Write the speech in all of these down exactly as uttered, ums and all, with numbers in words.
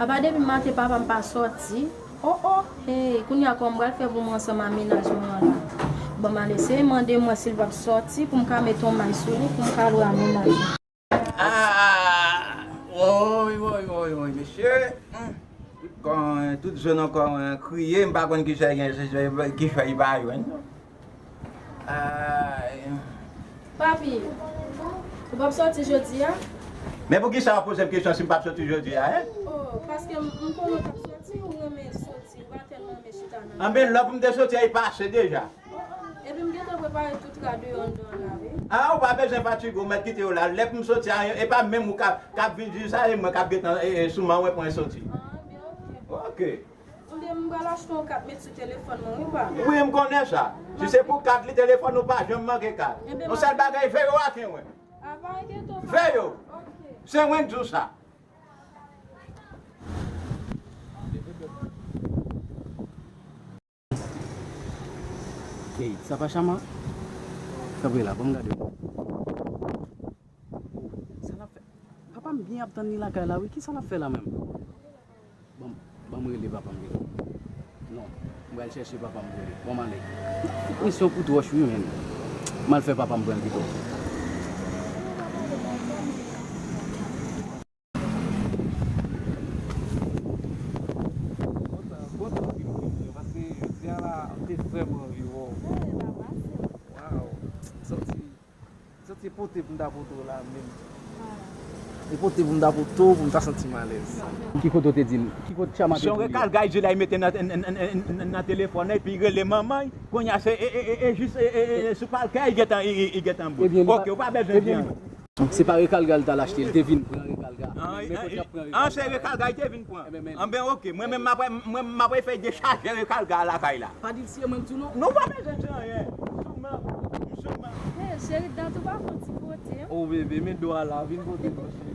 Apa depi maten papa m pa sòti? Oh, oh, hey, kounye a kòman m pral fè pou mwen ansanm ak mennaj mwen an la? Bon, m al eseye mande mwen si l p ap sòti pou m ka met yon may sou li pou m ka lwe ak mennaj mwen. Ah, woy, woy, woy, woy, mesye. Hmm. Kon, tout zòn ankò, eh, kriye, m pa konn kisa gen, ki fè li pa jwenn. Ah, eh. Papi, ou p ap sòti jodi a? Men poukisa w ap poze m kesyon si m p ap sòti jodi a, en? Oh, paske m, m konnen w t ap sòti, ou renmen sòti, ou pa tèlman renmen chita nan. Anben, lè pou m te sòti a, li pase deja. Epi m gentan prepare tout rad ou yo anndan an la, wi. Ah, ou pa bezwen fatige, ou mèt kite yo la. Lè pou m sòti a, e pa menm ou k ap, k ap vin di sa, e mwen k ap gentan, e, e, sou men mwen pou mwen sòti. Ah, ebyen, oke. Oke. Ebyen, m pral achte yon kat met sou telefòn mwen, wi, pa. Wi, m konnen sa. Si se pou kat li, telefòn ou pa janm manke kat. Ebyen, yon sèl bagay, veye w ak mwen. Ah, pa enkyete w, pa. Veye w. Oke. Se mwen k di w sa. Ey, sa pa Chama? Kanpe la, ban m gade w. Sa l ap fè? Papa m byen ap tann li lakay la, wi. Kisa l ap fè la menm? Ban m, ban m rele papa m pito. Non, m pral chèche papa m pou li. Ban m ale. Misyon kout wòch, wi, menm. M al fè papa m pran l pito. Kontan, kontan anpil wi, frè, paske jodi a la, m te vrèman anvi wè w. Waw, m santi, m santi e pote pou m ta pote w la menm. E pote pou m ta pote w, pou m ta santi m alèz. Ki kote w te di l? Ki kote Chama te di l? Se yon rekalgay di la, li mete nan, nan, nan, nan, nan telefòn nan, epi li rele manman l. Kounye a, se, e, e, e, e, jis, e, e, e, sou palkè, li gentan, li, li, li gentan bout. Ebyen, li pa, oke, ou pa bezwen di anyen. Se pa rekalga l t al achte, li te vin pran rekalga. An, men kote l ap pran rekalga. An, se rekalga li te vin pran. Anben, oke, mwen menm m ap, mwen, m ap fè dechaje rekalga a lakay la. Pa di l si e mwen k di w non. Non, ou pa bezwen di anyen. M sou men, m sou men. Hey, cheri, dat ou pa fè yon ti pote, hein? Oh, bebe, men do a la, vin pote non, cheri.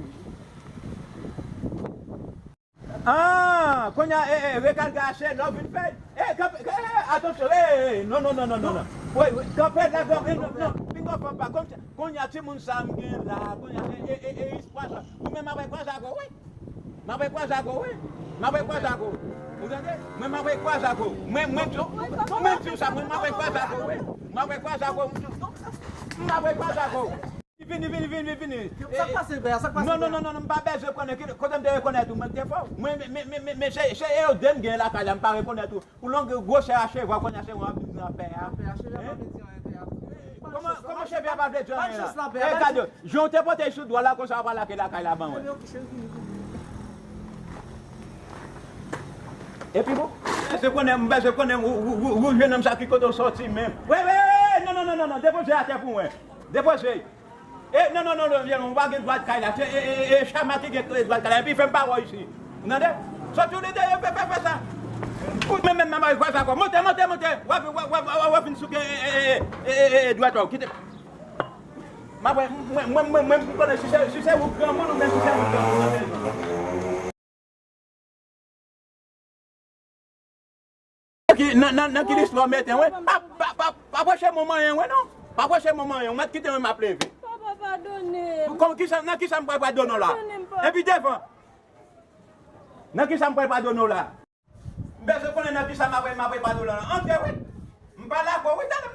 Ah, kounye a, e, e, rekalga a se lè w vin fè. E, kanpe, e, e, atansyon, e, e, non, non, non. Wi, wi, kanpe la, non, non, non, non, pinga w fè pa, kòmsi, kounye a, timoun sa a m gen la, kounye a, e, e, e, e, espwa sa. Ou menm m ap kwaze ak ou, wi. M ap kwaze ak ou, wi. M ap kwaze ak ou. Ou tande? Mwen, m ap kwaze ak ou. Mwen, mwen, mwen, mwen di w sa, mwen, m ap kwaze ak ou, wi. M ap kwaze ak ou. M ap kwaze ak ou. Vini, vini, vini, vini. Sa k pase, pè? Sa k pase, pè? Non, non, non, non, non, m pa bezwen konnen ki, kote m te rekonèt ou, mwen te fè w. Mwen, men, men, men, men, men, se, se e w de m gen lakay la, m pa rekonèt ou. Pou long gwosè a cheve, kounye a se yon ap di nan pè a. Pè a, cheve a pa vle di anyen, pè a. Kòman, kòman cheve a pa vle di anyen la? E, gade, jan w te pote sou dwa la, konsa w ap al lage lakay la ban mwen. Ebyen, oke, cheri, vini, vini. Epi bon, m bezwen konnen, m bezwen konnen ou, ou, ou, ou jennonm sa ki kote w sòti menm. Wi, wi, wi, wi, non, non, non, non, non, depoze atè pou mwen. Depoze. E, non, non, non, non, non, ou pa gen dwa kay la. Se, e, e, e, Chama ki gen dwa kay la. Epi fè m pa wè w isi. Ou tande? Sòti ou de, fè, fè, fè sa. Ou menm, menm, m ap kwaze ak ou. Monte, monte, monte. W ap, w ap, w ap, w ap vin souke, e, e, e, e, e, dwèt ou. Kite. M ap wè, mwen, mwen, mwen, mwen, m konnen si se, si se ou granmoun, ou menm si se ou granmoun. Ki, nan, nan, nan ki listwa w mete, wi? Pa, pa, pa, pa pwoche mwen manyen, wi, non. Pa pwoche mwen manyen, ou mèt kite mwen, m ap leve. Papa, padone m. Kòman, kisa, nan kisa m pral padone w la? Padone m, papa. Epi devan. Nan kisa m pral padone w la? M bezwen konnen nan kisa m ap, m ap padone w la. Antre, wi. M pa lage w, wi, tande.